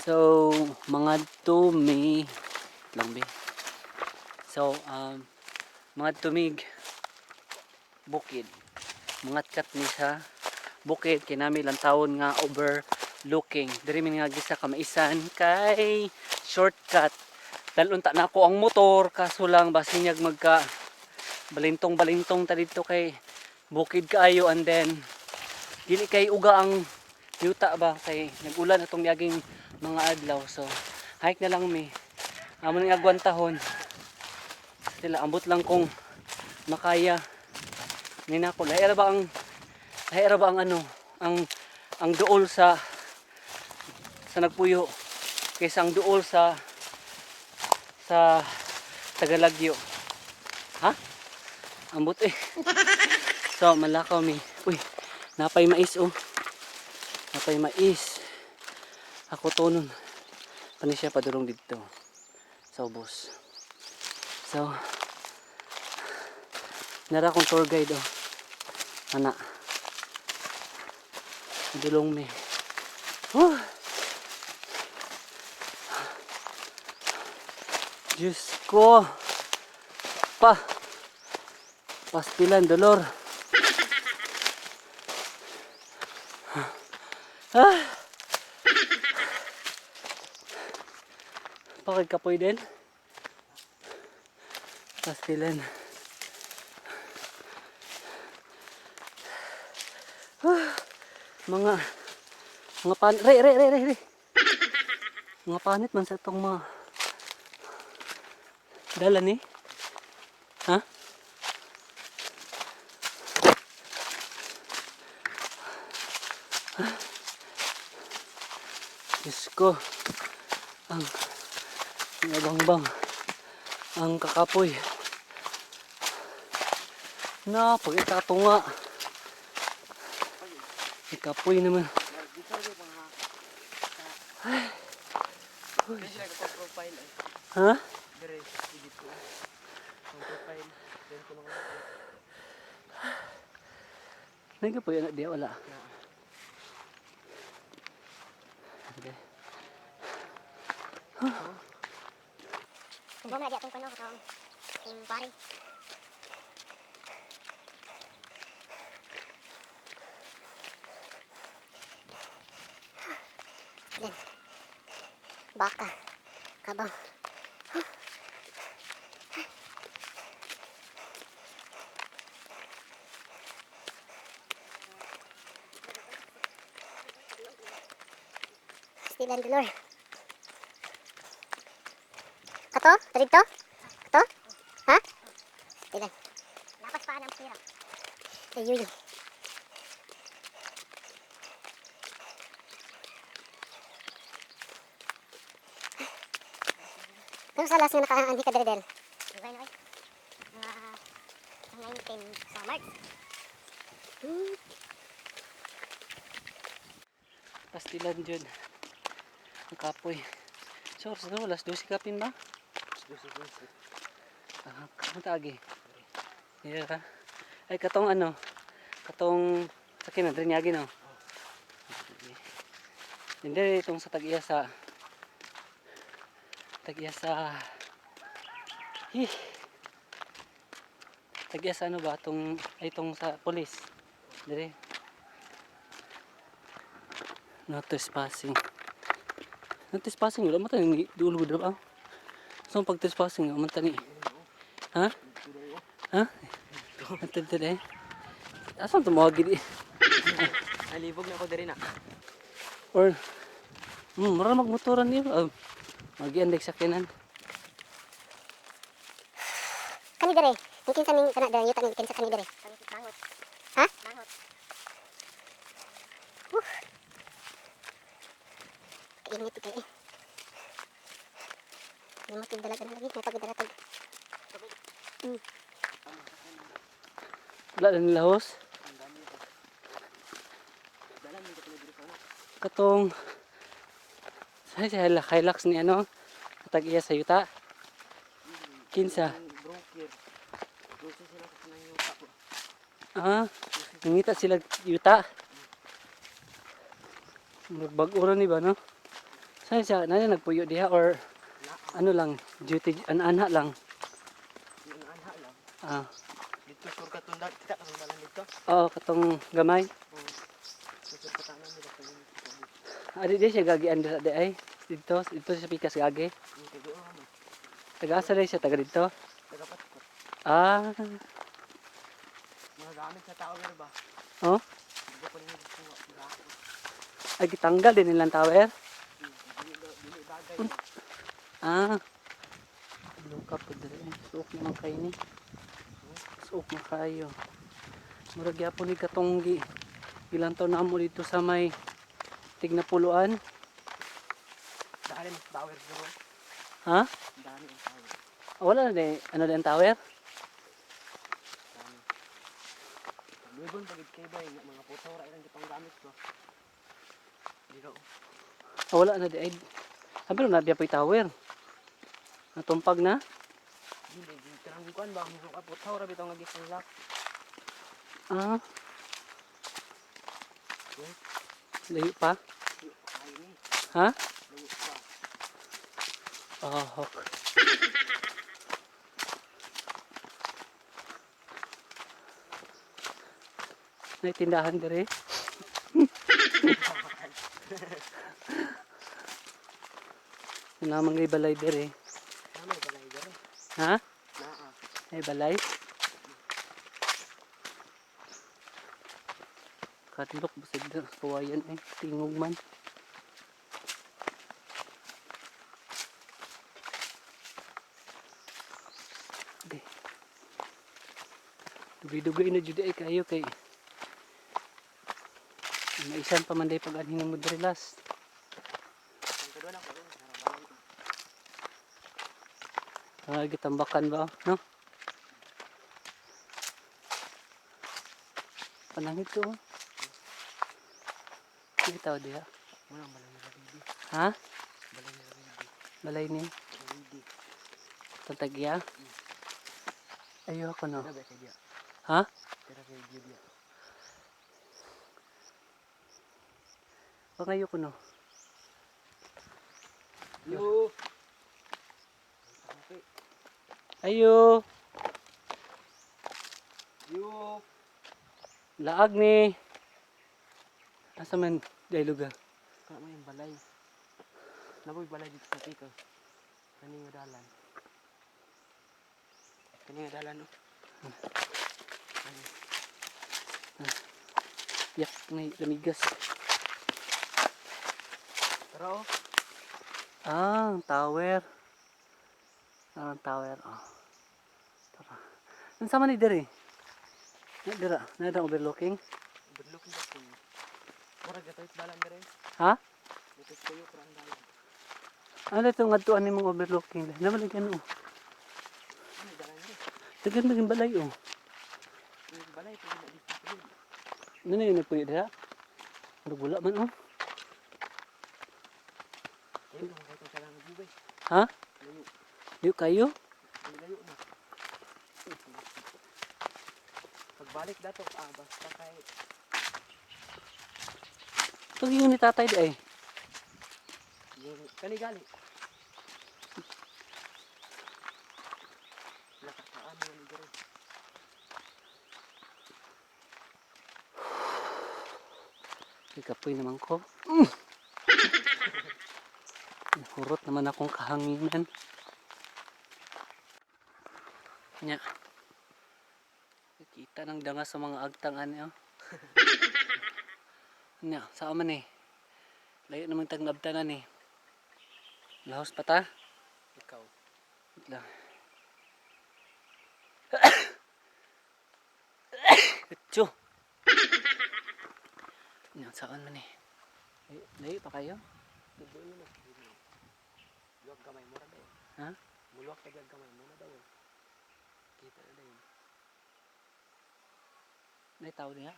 So, mga tumi lang be. So, mga tumig bukid. Mga kat ni sa bukid kay nami lang tawon nga overlooking. Diri mi nga sa kamaisan kay shortcut. Dalunta na ako ang motor, kaso lang basin niyag magka balintong balintong ta dito kay bukid kaayo, and then dili kay uga ang yuta ba kay nag-ulan atong miaging mga adlaw. So hike na lang mi, amo ning agwantahon sila. Ambot lang kung makaya ni nako. Lahi ra ba ang ano, ang duol sa nagpuyo kaysa ang duol sa Tagalagyo, ha? Ambot eh. So malakaw mi. Uy, napay mais oh, napay mais. Ako to nun pani siya padulong didto sa ubos. So nara akong tour guide oh, ana padulong mi. Whew! Diyos ko, pa pastilan dolor. Ah, bakit kapoy din? Pastilan. Ah, mga pan re re re re re. Mga panit man sa itong mga dala ni. Ha? Diyos ko. Ang nabangbang. Ang kakapoy. Na, pag itatunga. Ikapoy naman. Ay. Uy. Ha? Nagkapoy na diya wala. Okay. Kung ba di atong kano katong yung pare. Yan. Baka. Kabaw. Still and dolor. Kato? Dito? Kato? Ha? Still. Lapas pa ang sira. Ayun. Ano sa last nga nakaandi ka dere del? Dugay na oy. Mga 19 sa March. Pastilan dyan. Ang kapoy. So, oras na, alas 12 kapin ba? Ah, kamuta agi. Yeah ka. Ay, katong ano, katong sa kinadre niya no. Okay. Hindi itong sa tag-iya sa hi tag-iya sa ano ba itong, ay, itong sa police dire. No trespassing, no trespassing. Wala man tani dulo dira ba? So pag trespassing man tani, ha ha, atid dire, asan tumawag gid? Alibog na ako diri na. Or mura magmotoran niyo. Oh, magian sa kinan. Kani dere. Ang kinsa ning kana dere, yuta ning kinsa kani dere. Bangot. Ha? Bangot. Kainit kay eh. Limot yung dalaga na lagi, may pagdala tag. Wala na nila hos. Katong sa si Hilux ni ano, tag iya sa yuta. Kinsa? Broker. Gusto sila sa kanang yuta ko. Ah, nangita sila yuta. Magbag-ura ni ba no? Saan siya? Nana nagpuyo diha or ano lang, duty, an-anha lang. Yung anha lang. Ah, Dito sur katunda, kita katundalan dito. oo, katong gamay. Oo. Sur katanan nila sa Adi di siya gagian dira di ay. Dito, dito siya pikas gagi. Yung tigo ano. Taga-asa rin siya, taga dito. Tagapat ko. Ah, Mga gamit sa tower ba? oh. Hindi ko rin dito. Ay, gitanggal din nilang tower. Dili bagay. Ah. Luka po diri. Suok naman kayo ni. Suok na kayo. Murag gyapon ni katong gi gilantaw na mo dito sa may Tignapuluan. Dali mas tower bro. Ha? Dami ang tower. Ah, wala na din. Ano din ang tower? Dami. Lugon pagid kay bay nga mga photo ra ilang gipang gamit ko. Dito. Ah, wala na di ay. Ah, pero na po tower. Natumpag na. Dili di kanang kuan ba ang mga photo ra bitaw nga gipang lock. Ah. Layo pa? Ay ni. Ha? Layo pa. Ah, hok. May tindahan dire. Wala mang balay dire. Ano balay dere? Ha? Naa. May balay? Katlok basig na kawayan eh. Tingog man. Okay. Dugay-dugay na jud ay kayo kay maisan pa man day pag anhin mo diri last. Ang kadua na ko harapan. Ah, gitambakan ba no? Panangit to, oh. Sige tao diha. Muna ang balay nila baby. Ha? Balay nila baby. Balay ni Baby. Tantagya. Ayo ako no. Tira ba kay dia? Ha? Tira kay dia dia. Pangayo ko no. Yo. Ayo. Yo. Laag ni. Asa man day lugar? Kana mo yung balay. Naboy balay dito sa pika. Kani nga dalan. Kani nga dalan oh. Ano? Yak ni lamigas. Tara oh. Ah, ang tower. Ah, ang tower. Oh. Tara. Unsa man ni diri? Na dira, na dira overlooking. Overlooking ba ko? Murag gatoy dalan dere. Ha? Dito kayo pero ang dalan. Ano itong adtuan nimong overlooking? Naman lagi ano? Ano dalan dere? Dagan maging balay oh. Yung balay pag na dito sa Ano na yun nagpuyo dira? Murag wala man oh. Layo na kayo sa lang gubay. Ha? Layo. Layo kayo? Layo na. Pagbalik dato ah basta kay Pag yung ni tatay di ay. yung kani gali. Nakakaan mo ni dere. Ikapoy naman ko. Nahurot naman akong kahanginan. Nya. Kita ng danga sa mga agtang ani oh. Nya, saan man eh. Layo naman tag nabtanan eh. Lahos pa ta. Ikaw. Wait lang. Etyo. Nya, saan man eh. Layo, layo pa kayo? Doon na. Luwag gamay mo ra daw. Ha? Muluwag tagag gamay mo na daw. Eh. Kita na dayon. May tao niya.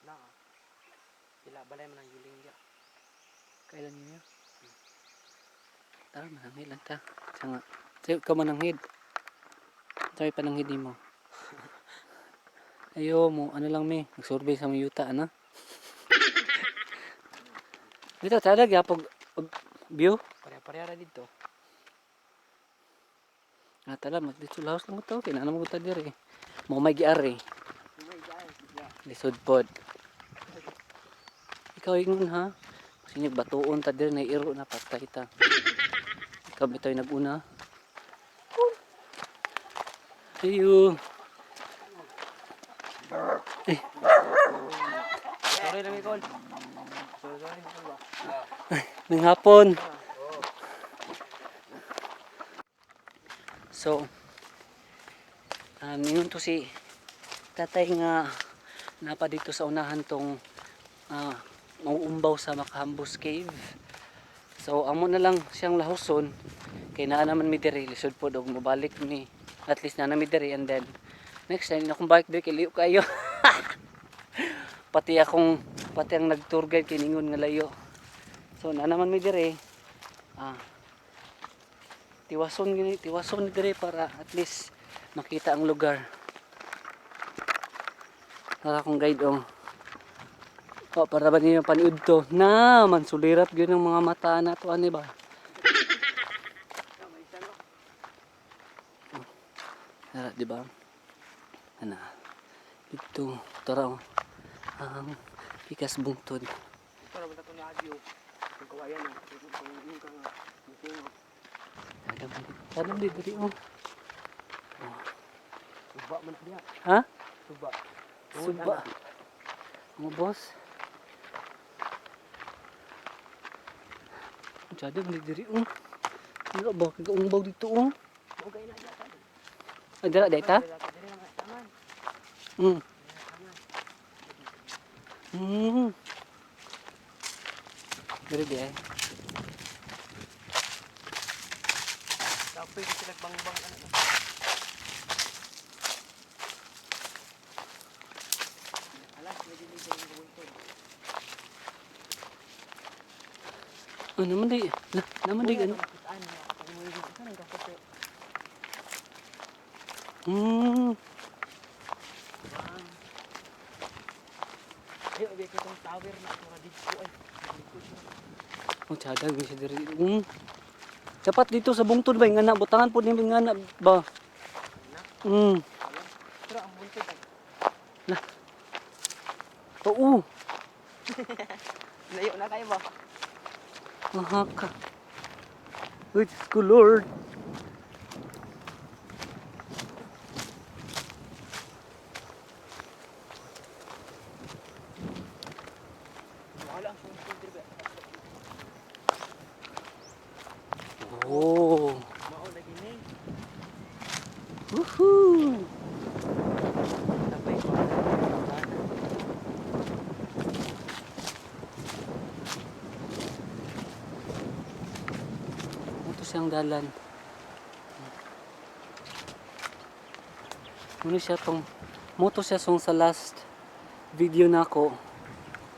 Na. Ila balay man ang yuling dia. Kailan niyo? Tara, mananghid lang ta. Siya nga. Sayo ka mananghid. Sabi pananghid mo. Ayo mo, ano lang mi, nagsurvey sa mga yuta, ano? Dito, talaga, pag View? Pare-pareha ra dito. Nga tala, dito laos lang to. Kaya na mo ta diri. Mo may giari. Lisod pod. Ikaw ingon ha. Kasi batuon ta diri na iro na patay ta. Ikaw bitaw nag-una. Ayo. Sorry lang ikaw. Sorry, sorry. Sorry ba? Nang hapon. So, yun to si tatay nga napa dito sa unahan tong mauumbaw sa Makahambos Cave. So, amo na lang siyang lahuson kay naa naman mi diri lisod pod og mobalik mi. At least naa na mi diri and then next time akong bike diri kay liyo kayo. Pati akong pati ang nag-tour guide kay ningon nga layo. So na naman mi dire. Ah. Tiwason gini, tiwason ni dire para at least makita ang lugar. Nara akong guide oh. Oh, para ba niyo paniud to? Na, mansulirap gyud ang mga mata na to ani ba? Tara, di ba? Ana. Dito, tara oh. Ang pikas bungtod. Para ba ito ni Adyo? Yung kawayan oh. Yung kang yung Adam, adam di diri oh. Suba man diya. Ha? Suba. Suba. Mga boss. Masyado, hindi diri oh. Ano ba? Kagaungbaw dito oh. Okay na diya. Ay, dira, dita? Dili lang taman. Diri di ay. Kapoy ko sila bangbang ano. Alas, medyo dito yung buntod. Ano naman di? Na, naman di ano? Kitaan niya. Pag mo yung saan ang kapote. Ay, ubi ko itong tower na ito na dito ay. Oh, tsada gyud siya diri. Dapat dito sa bungtod ba nga na butangan po nimo nga na ba? Pero ang buntod ay. Tuo. Layo na kayo ba? Mahaka. Uy, Diyos ko, Lord. Wala ang buntod dire ba? Oh. Mao lagi ni. Woohoo! Tapay ko. Ito siyang dalan. Muna siya tong moto siya song sa last video nako.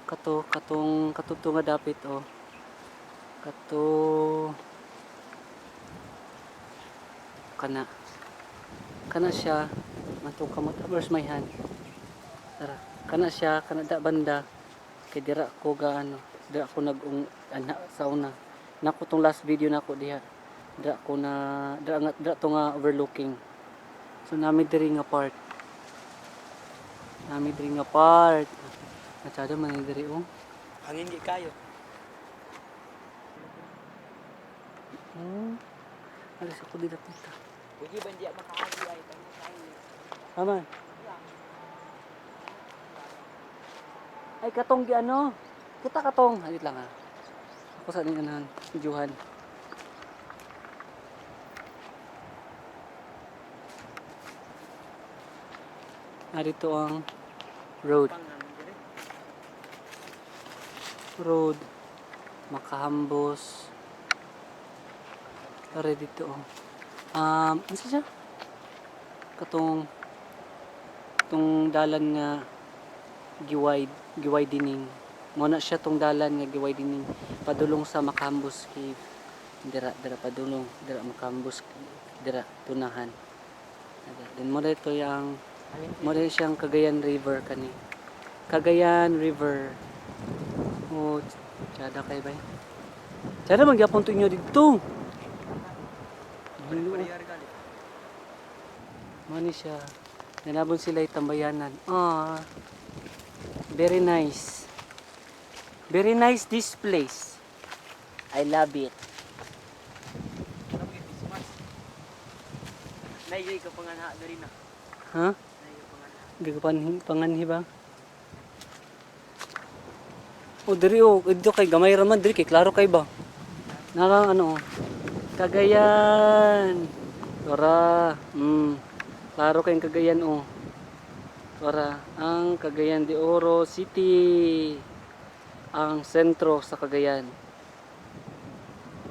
Kato katong kato nga dapit oh. Kato kana. Kana siya matong kamot. Where's my hand? Tara. Kana siya kana da banda kay dira ko ga ano, dira ko nag ana sa una. Nako tong last video nako diha. Dira ko na dira nga dira to nga overlooking. So nami diri nga part. Nami diri nga part. Masyado man ni diri oh. Hangin gi kayo. Alis ako dito pita. Pwede ba hindi makaagi ay tayo kayo. Aman. Ay katong gi ano? Kita katong. Halit lang ha. Ako sa ning anahan, videohan. Narito ang road. Road. Makahambos. Tara dito oh. Ano siya? Katong tong dalan nga giwide giwidening. Mo na siya tong dalan nga giwidening padulong sa Makambos Cave. Dira dira padulong, dira Makambos dira tunahan. Then mo dito yang mo dito siyang Cagayan River kani. Cagayan River. Oh, tsada kay bay. Tsada man gyapon to inyo didto. Ano? Parehar gali. Mani siya. Nanabon sila tambayanan. Ah. Very nice. Very nice this place. I love it. Ano ba Christmas? Naiyoy ka panganha diri na. Ha? Naiyoy panganha. Hindi ko panganhi ba? O diri o, dito kay gamay raman diri kay klaro kay ba? Nara ano oh. Cagayan. Ora, Klaro kay Cagayan oh. Ora, ang Cagayan de Oro City. Ang sentro sa Cagayan.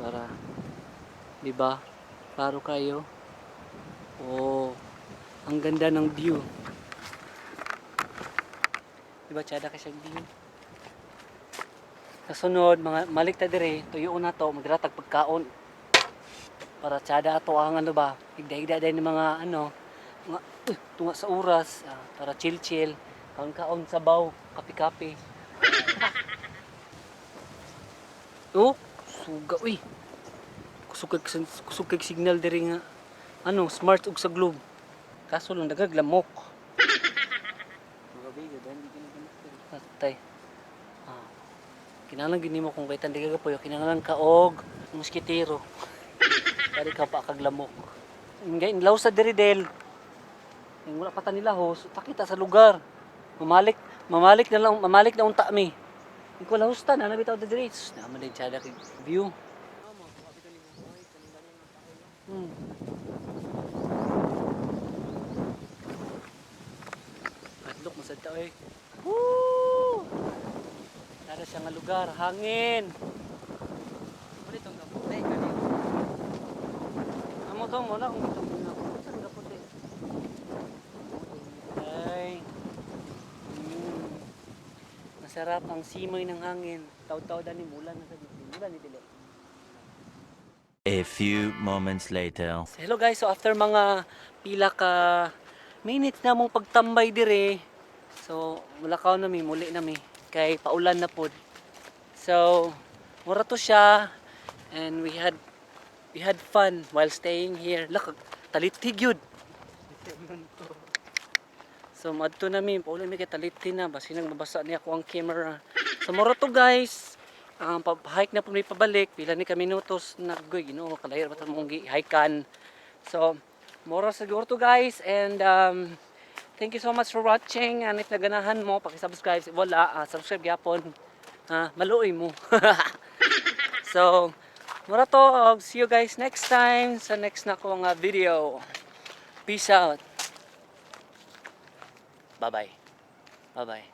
Ora. Di ba? Klaro kayo. Oh, ang ganda ng view. Di ba, tsada ka siyang view? Sa sunod, mga malik ta dire, tuyo na to, magratag pagkaon. Para tsada ato ang ano ba, higda-higda din ng mga ano, mga tunga sa oras, para chill-chill, kaon-kaon sabaw, kape-kape. Oh, suga uy. Kusog kag signal diri nga ano, smart ug sa Globe. Kaso lang dagag lamok. Mga bigo, dahil hindi ka na diri. Patay. Ah. Kinahanglan gini mo kung kay tandiga ka puyo, kinahanglan ka og moskitero. Pari ka pa kag lamok. Ingay inlaw sa diri del. Yung wala pa ta nila hos, takita sa lugar. Mamalik, mamalik na lang, mamalik na unta mi. Ikaw lahos ta na bitaw diri. Sus, naman din tsada kay view. Adlok masad ta oy. Woo! Tara siya nga lugar, hangin. Ano itong kaputi? Kani. Amo to mo na kung itong muna ko. Saan ka puti? Ay. Masarap ang simoy ng hangin. Taw-taw dani mulan na sa mulan ni dili. A few moments later. So, hello guys, so after mga pila ka minutes na mong pagtambay dire. So, mulakaw na mi, muli na mi kay paulan na pod. So, mura to siya and we had fun while staying here. Lak, talitig yun. So, madto na mi, paulan mi kay talitig na basin nang mabasa niya ako ang camera. So, mura to guys. Pa-hike na po mi pabalik, pila ni ka minutos naggoy Ginoo kalayo ba ta mong gi-hikean. So, mura siguro to guys and thank you so much for watching and if naganahan mo, paki-subscribe. If wala, subscribe gyapon. Maluoy mo. So, mura to. Og see you guys next time sa next na ko nga video. Peace out. Bye-bye. Bye-bye.